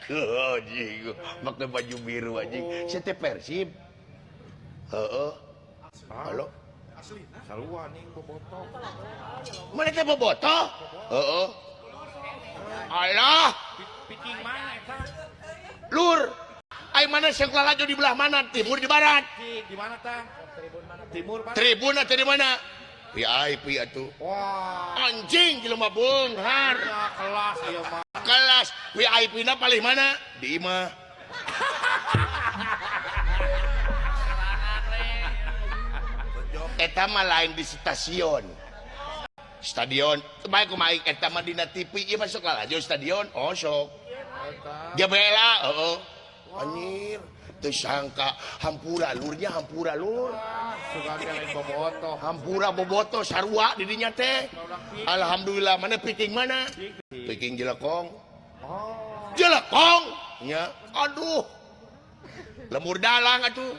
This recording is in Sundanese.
Anjing, make baju biru anjing. Sia teh Persib. Heeh. Halo. Sarua nih bobotoh. Mana teh bobotoh? Heeh. Alah, Viking mana eta? Lur. Ai mana sing lalajo di belah mana? Timur di barat? Di mana tah? Timur barat. Tribun atau di mana? VIP atuh. Wah, Anjing jelema beunghar. ya, kelas ieu mah. Kelas VIP na paling mana? Di imah. Eta mah lain di stasiun. Stadion, baik kumaha eta mah dina TV ieu masuk lalajo stadion. Oh sok. Eta. GBLA, heeh. Anjir, teu sangka hampura lurnya hampura lur. Sugan teh lain bobotoh. Hampura bobotoh sarua di dinya teh. Alhamdulillah, mana Viking mana? Viking Jelekong. Oh. Jelekong nya. Aduh. Lemur dalang atuh.